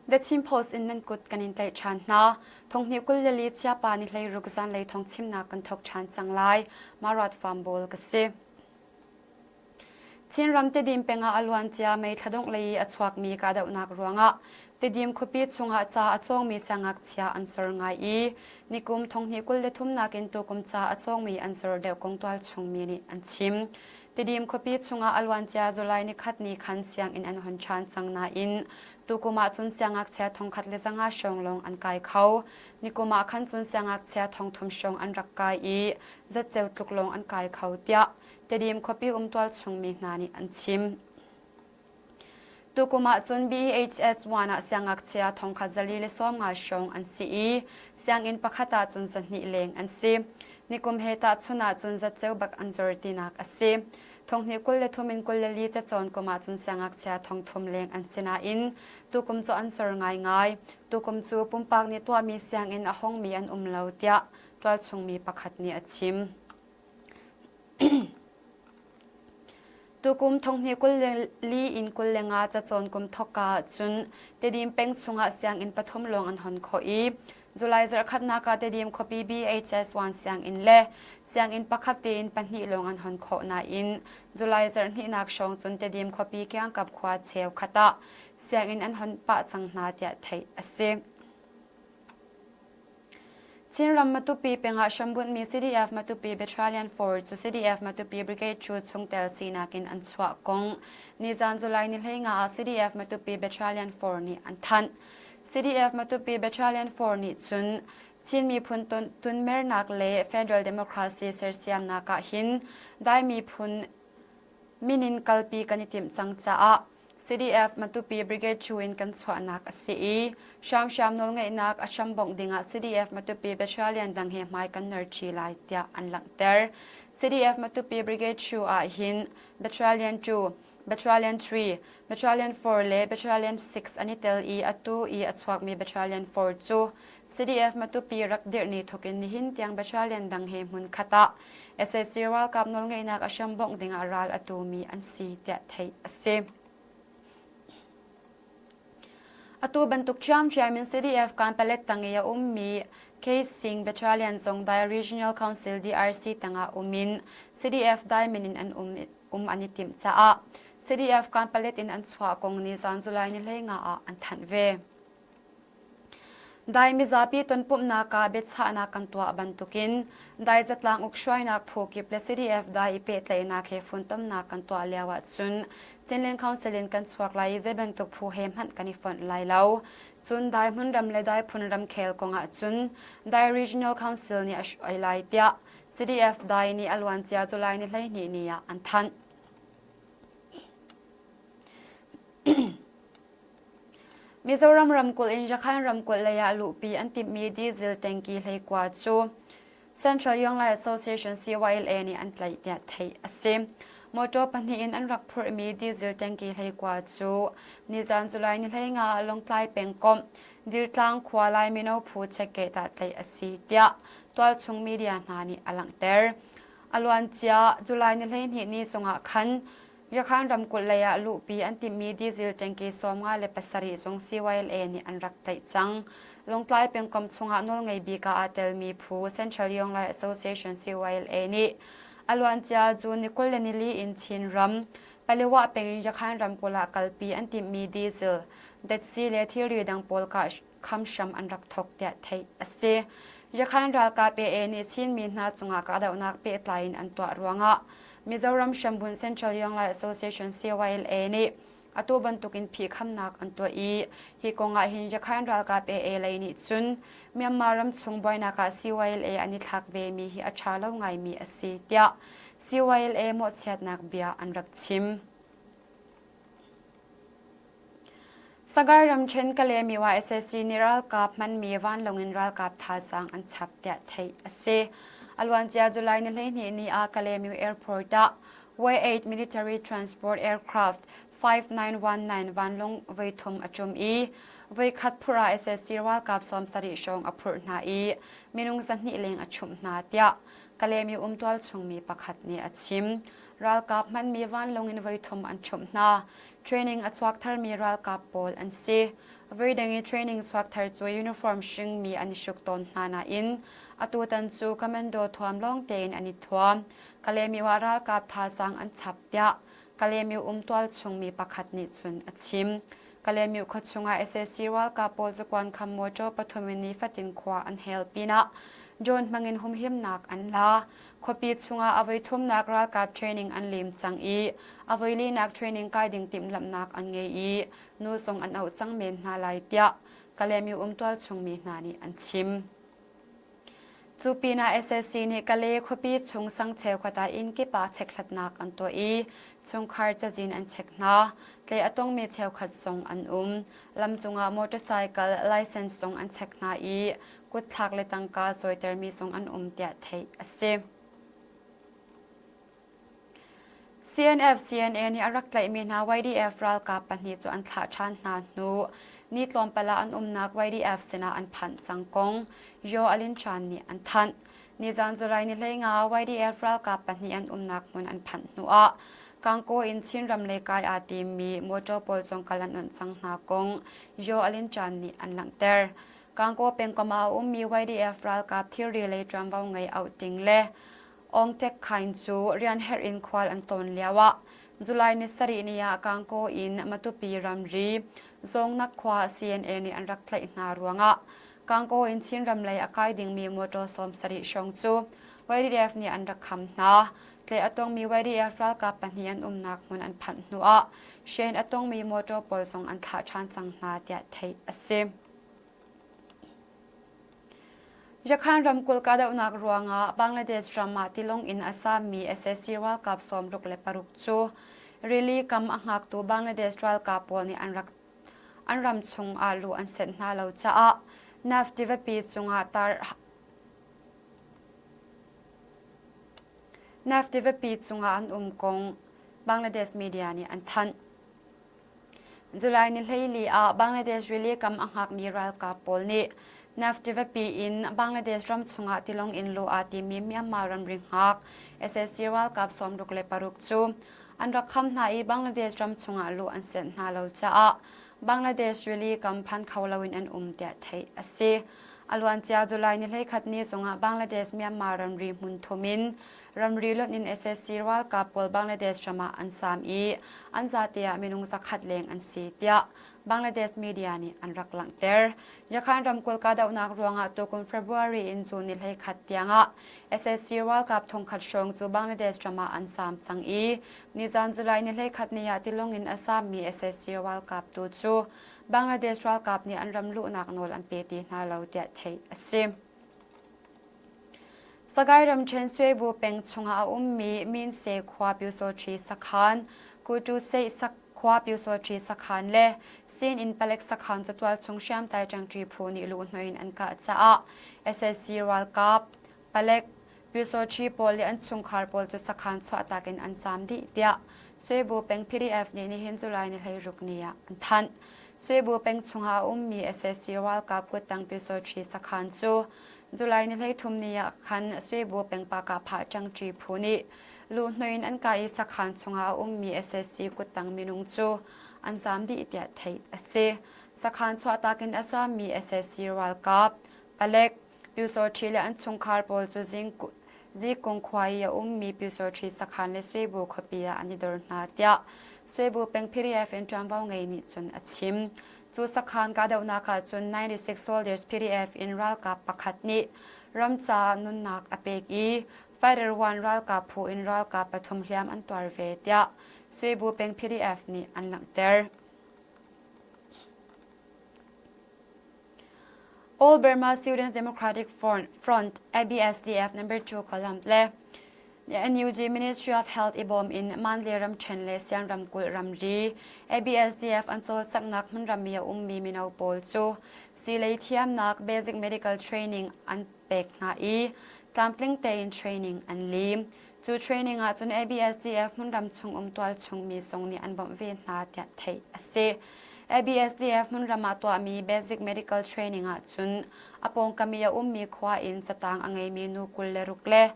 The Chin Post in nan kut kan in tlaih ṭhan hna. Thonghnih 24 chiapa ni 16 zanlei thong chimnak kan thawk ṭhan cang lai. Marat Farm Bawl ka si. Chinram Tedim peng ah a luancia May thla dongh lei i a chuakmi kahdohnak ruangah Tedim khuapi chungah ca a cawngmi siangngakchia an sor ngai i nikum thonghnih 23 nakin tukum ca a cawngmi an sor deuh kong tualchung mi nih an chim. Tedim khuapi chungah a luancia July nikhat ni khan sianginn an hon ṭhan cang nain tukum ah cun siangngakchia 1500 hrawng lawng an kai kho. Nikum ah khan cun siangngakchia 3000 hrawng an rak kai i zatceu tluk lawng an kai kho tiah Tedim khuapi um tualchung mi hna nih an chim. Tukum ah cun BHS 1 ah siangngakchia 1450 hrawng an si i sianginn pakhat ah cun 200 leng an si. Nikum he tahchun ah cun zatceu bak an zor tinak a si. Thonghnih 23 in 24 cacawn kum ah cun siangngakchia 3000 leng an si nain tukum cu an zor ngaingai. Tukum cu pumpak nih tuahmi sianginn a hongmi an um lo tiah tualchung mi pakhat nih a chim. Tukum thonghnih 24 in 25 cacawn kum thawkka ahcun Tedim peng chungah sianginn pathum lawng an hon khawh i July zarhkhatnak ah Tedim khuapi BHS 1 sianginn le sianginn pakhat tein pahnih lawng an hon khawh nain July zarhhnihnak hrawng cun Tedim khuapi kiangkap khua cheukhat ah sianginn an hon pah cang hna tiah theih a si. Chinram Matupi peng ah hrambunhmi CDF Matupi Battalion 4 cu CDF Matupi Brigade 2 chungtel sinak in an chuah kong nizan July ni 15 ah CDF Matupi Battalion 4 nih an thanh. CDF Matupi Battalion 4 nih cun Chin miphun tunmernak le Federal Democracy sersiamnak ah hin Dai miphun min in kalpi kan i timh cang caah CDF Matupi Brigade 2 in kan chuahnak a si i hramhram nawlngeihnak a hrambongh dingah CDF Matupi Battalion dang he hmai kan ner ṭi lai tiah an langhter. CDF Matupi Brigade 2 ah hin Battalion 2, Battalion 3, Battalion 4 le Battalion 6 an i tel i atu i a chuakmi Battalion 4 cu CDF Matupi rak dirh ni thawk in nihin tiang battalion dang he hmun khat ah sac ralkap nawlngeihnak a hrambongh dingah ral a tumi an si tiah theih a si. Atu bantuk ṭhiamṭhiam in CDF Kanpalet tang i a ummi K-Sing Battalion zong Dai Regional Council DRC tangah um in CDF Dai min in an um, um an i timh caah CDF Kanpalet in an chuah kong ni zan July ni 15 ah an thanh ve. Dai mizapi tonpumhnak ah biachahnak kan tuah bantukin Dai zatlang ukhruainak phu kip le CDF dai i pehtlaihnak he funtomnak kan tuah lio ahcun Chinland Council in kan chuak lai i zei bantuk phu he hmanh kan i fonh lai lo. Cun Dai hmunram le Dai phun ramkhel kong ahcun Dai Regional Council nih a hruai lai tiah CDF Dai nih a luancia July ni 12 ni ah an thanh. Mizoram ramkulh in Rakhine ramkulh lei ah luhpi an timhmi diesel tanki 19 cu Central Young Lai Association CYLA nih an tlaih tiah theih a si. Motor pahnih in an rak phurhmi diesel tanki 19 cu nizan July ni 15 ah Lawngtlai pengkomh Diltlang khua Lai mino phu checkgate ah tlaih a si tiah tualchung media hna nih a langhter. A luancia July ni 12 ni zongah khan Yakhan ramkulh lei ah luhpi an timhmi diesel tanki 57 zong CYLA nih an rak tlaih cang. Lawngtlai pengkomh chungah nawlngei bik ah aa telmi phu Central Yonglai Association CYLA nih a luancia June ni 24 in Chin ram Paliwah peng in Yakhan ramkulh ah kalpi an timhmi diesel, datsi le thilri dang pawl kah kham hram an rak thawk tiah theih a si. Yakhan ralkap AA nih Chinmi hna cungah kahdohnak pehtlai in an tuah ruangah Mizoram Hrambun Central Young Association CYLA nih atu bantukin phihkhamnak an tuah i hi kong ah hin Yakhan ralkap AA lei nih cun Myanmar ram chung buainak ah CYLA an i thlak ve mi hi a ṭha lo ngaimi a si tiah CYLA mawhchiatnak bia an rak chim. Sagaing ramṭhen Kalaymyo ah sac nih ralkap hmanmi vanlawng in ralkap thazaang an chap tiah theih a si. A luancia July ni 12 ni ah Kalaymyo Airport ah Y-8 military transport aircraft 5919 vanlawng voithum a ṭum i voikhat phurh ah sac ralkap 70 hrawng a phurh hna i minung 200 leng a ṭhumh hna tiah Kalaymyo um tualchungmi pakhat nih a chim. ralkap hmanmi vanlawng in voithum an ṭhumh hna. Training a chuak tharmi ralkap pawl an si. Voidang i training chuak thar cu uniform hringmi an i hruk tawn hna nain atutan cu commando thuam lawng tein an i thuam. Kalaymyo ah ralkap thazaang an chap tiah Kalaymyo um tualchung mi pakhat nih cun a chim. Kalaymyo khuachung ah sac ralkap pawl cu kuankham mawṭaw pathum in nifatin khua an hel pinah drone hmangin humhimnak an la. Khuapi chungah a voithumnak ralkap training an lim cang i a voilinak training kai ding timhlamhnak an ngei i nu zong an auh cang men hna lai tiah Kalaymyo um tualchung mi hna nih an chim. Cu pinah sac nih Kale khuapi chung sang cheukhat ah inn kip ah chekhlatnak an tuah i chungkhar cazin an check hna. Tlei a tongmi cheukhat zong an um. Lam cungah motorcycle license zong an check hna i kutthlak le tangka cawitermi zong an um tiah theih a si. CNF CNA nih a rak tlaihmi hna YDF ralkap pahnih cu an thlah ṭhan hna hnu ni tlawmpal ah an umnak YDF sinah an phanh cang kong Yaw Alin Chan nih an thanh. Nizan July ni 15 YDF ralkap pahnih an umnak hmun an phanh hnu ah Kangkaw in Chinram lei kai aa timmi motor pawl zong kal an onh cang hna kong Yaw Alin Chan nih an langhter. Kangkaw pengkomh ah a ummi YDF ralkap thilri lei ṭuanvo ngei auh ding le Aung Tek Khaing cu rian herh in khual an tlawn lioah July ni sarih ni ah Kangkaw in Matupi ramri Zawngnak khua CNA nih an rak tlaih hna ruangah Kangkaw in Chinram lei a kai dingmi motor 70 hrawng cu YDF nih an rak kham hna. Tlaih a tongmi YDF ralkap pahnih an umnak hmun an phanh hnuah hren a tongmi motor pawl zong an thlah ṭhan cang hna tiah theih a si. Yakhan ramkulh kahdohnak ruangah Bangladesh ram ah tilawng in a sammi sac ralkap 66 cu rili kam a hngaktu Bangladesh ralkap pawl nih an rak an ram chung ah luh an senh hna lo caah Naf tivapi cungah tar Naf tivapi cungah an um kong Bangladesh media nih an thanh. July ni 14 ah Bangladesh rili kam a hngakmi ralkap pawl nih Naf tivapi in Bangladesh ram chungah tilawng in luh aa timi Myanmar ramri hngak sac ralkap 66 cu an rak kham hna i Bangladesh ram chungah luh an senh hna lo caah Bangladesh rili kam phan kho loin an um tiah theih a si. A luancia July ni 11 ni zongah Bangladesh Myanmar ramri hmun thum in Ramri lonh in sac ralkap pawl Bangladesh ram ah an saam i an zate ah minung zakhat leng an si tiah Bangladesh media nih an rak langhter. Yakhan ramkulh kahdohnak ruangah tukum February in June ni 11 tiangah sac ralkap thongkhat hrawng cu Bangladesh ram ah an saam cang i nizan July ni 11 ni ah tilawng in a saammi sac ralkap tu cu Bangladesh ralkap nih an ram luhnak nawl an pe ti hna lo tiah theih a si. Sagaing ramṭhen Suebu peng chungah a ummi Minse khua Pyusawṭhi sakhan, Kutu-seih khua Pyusawṭhi sakhan le Sinin palek sakhan cu tualchung hriamtlai ṭangṭi phu nih luhhnawh in an kah caah sac ralkap, palek, Pyusawṭhi pawl le an chungkhar pawl cu sakhan chuahtak in an zaam dih tiah Suebu peng PDF nih nihin July ni 16 ni ah an thanh. Suebu peng chungah a ummi sac ralkap kuttang Pyusawṭhi sakhan cu July ni 13 ni ah khan Suebu pengpa phah ṭangṭi phu nih luhhnawh in an kah i sakhan chungah a ummi sac kuttang minung cu an zaam dih tiah theih a si. Sakhan chuahtak in a zaammi sac ralkap, palek, Pyusawṭhi le an chungkhar pawl cu Zikung khua i a ummi Pyusawṭhi sakhan le Suebu khuapi ah an i dor hna tiah Suebu peng PDF in ṭuanvo ngei nih cun a chim. Cu sakhan kahdohnak ahcun 96 soldiers PDF in ralkap pakhat nih ram caah nunnak a pek i Fighter One ralkap phu in ralkap pathum hliam an tuar ve tiah Suibu peng PDF nih an langhter. All Burma Students Democratic Front, Front ABSDF number 2 column le NUG Ministry of Health i bawm in Mandalay ramṭhen le Sian ramkulh ramri ABSDF an cawlcanghnak hmunram i a ummi mino pawl cu siilei thiamnak basic medical training an pek hna i tlamtling tein training an lim. Cu training ah cun ABSDF hmunram chung um tualchung mi zong nih an bawmh ve hna tiah theih a si. ABSDF hmunram ah tuahmi basic medical training ah cun a pawngkam i a ummi khua in catang a ngeimi nu 26 le.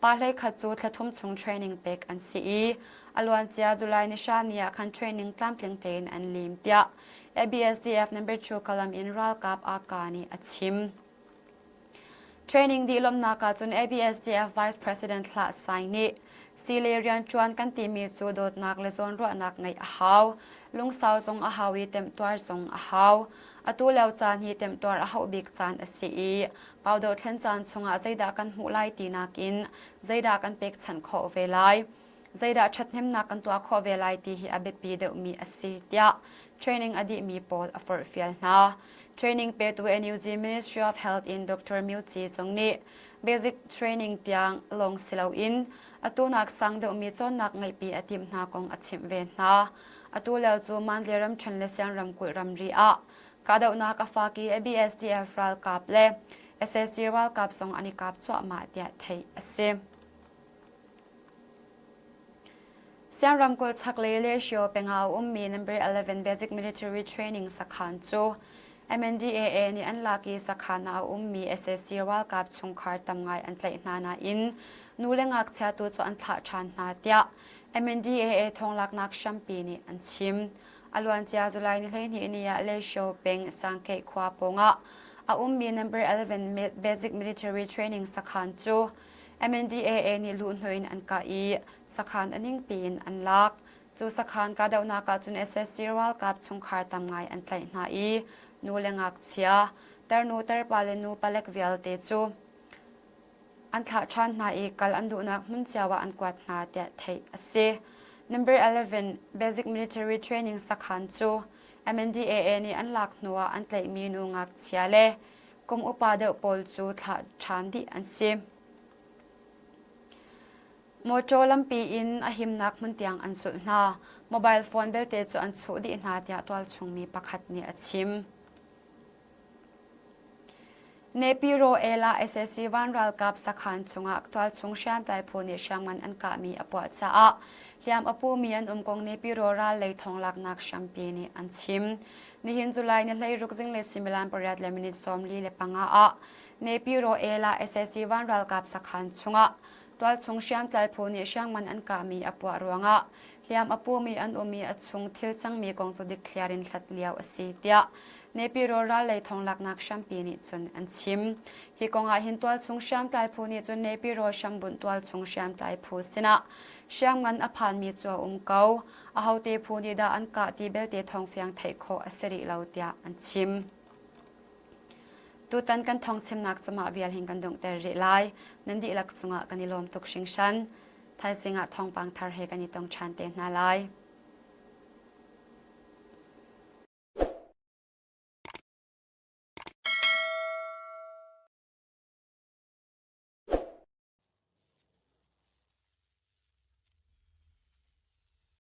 Pa 11 cu thla thum chung training pek an si i a luancia July ni hra ni ah khan training tlamtling tein an lim tiah ABSDF number 2 Kalam in ralkap aka nih a chim. Training dih lawmhnak ah cun ABSDF Vice President Hlah Sai nih sile rianṭuan kan timi cu dawtnak le zawnruahnak ngeih a hau. Lungsau zong a hau i temhtuar zong a hau. Atu lio caan hi temhtuar a hauh bik caan a si i pau dothlen caan chungah zeidah kan hmuh lai ti nakin zeidah kan pekchanh khawh ve lai. Zeidah ṭhathnemnak kan tuah khawh ve lai ti hi a biapi deuhmi a si tiah training a dihmi pawl a forhfial hna. Training petu NUG Ministry of Health in Dr. Myu Ci Cung nih basic training tiang lawng si loin atu nak sang deuhmi cawnnak ngeihpi a timh hna kong a chimh ve hna. Atu lio cu Mandalay ramṭhen le Siang ramkulh ramri ah kahdohnak a fak i ABSDF ralkap le sac ralkap zong an i kap cuahmah tiah theih a si. Siang ramkulh chaklei le Shio peng ah a ummi Number 11 Basic Military Training sakhan cu MNDAA nih an lak i sakhan ah a ummi sac ralkap chungkhar tam ngai an tlaih hna nain nu le ngakchia tu cu an thlah ṭhan hna tiah MNDAA thawnglaknak hrampi nih an chim. A luancia July ni 12 ni ah Lesho peng Sangkeih khua pawngah a ummi Number 11 Basic Military Training sakhan cu MNDAA nih luhhnawh in an kah i sakhan a ningpi in an lak. Cu sakhan kahdohnak ah cun sac ralkap chungkhar tam ngai an tlaih hna i nu le ngakchia, tarnu tarpa le nu palek vialte cu an thlah ṭhan hna i kal an duhnak hmun cio ah an kuat hna tiah theih a si. Number 11 Basic Military Training sakhan cu MNDAA nih an lak hnuah an tlaihmi nu ngakchia le kum upa deuh pawl cu thlah ṭhan dih an si. Mawṭaw lampi in a himnak hmun tiang an zulh hna. Mobile phone belte cu an chuh dih hna tiah tualchung mi pakhat nih a chim. Nepiro El ah sac van ralkap sakhan chungah tualchung hriamtlai phu nih hriamngan an kahmi a puah caah hliam a pumi an um kong Nepiro ral lei thonglaknak hrampi nih an chim. Nihin July ni 16 zinglei suimilam pariat le minute 45 ah Nepiro El ah sac van ralkap sakhan chungah tualchung hriamtlai phu nih hriamngan an kahmi a puah ruangah hliam a pumi an um i a chung thil cangmi kong cu dikthliar in hlat lio a si tiah Nepiro ral lei thonglaknak hrampi nih cun an chim. Hi kong ah hin tualchung hriamtlai phu nih cun Nepiro hrambunh tualchung hriamtlai phu sinah hriamngan a phanmi cu a um ko. Ahote phu nih dah an kah ti belte thawngfiang theih khawh a si rih lo tiah an chim. Tutan kan thawngchimnak cumah vial hin kan donghter rih lai. Nan dihlak cungah kan i lawm tuk hringhran. Thaizing ah thawngpang thar he kan i tong ṭhan te hna lai.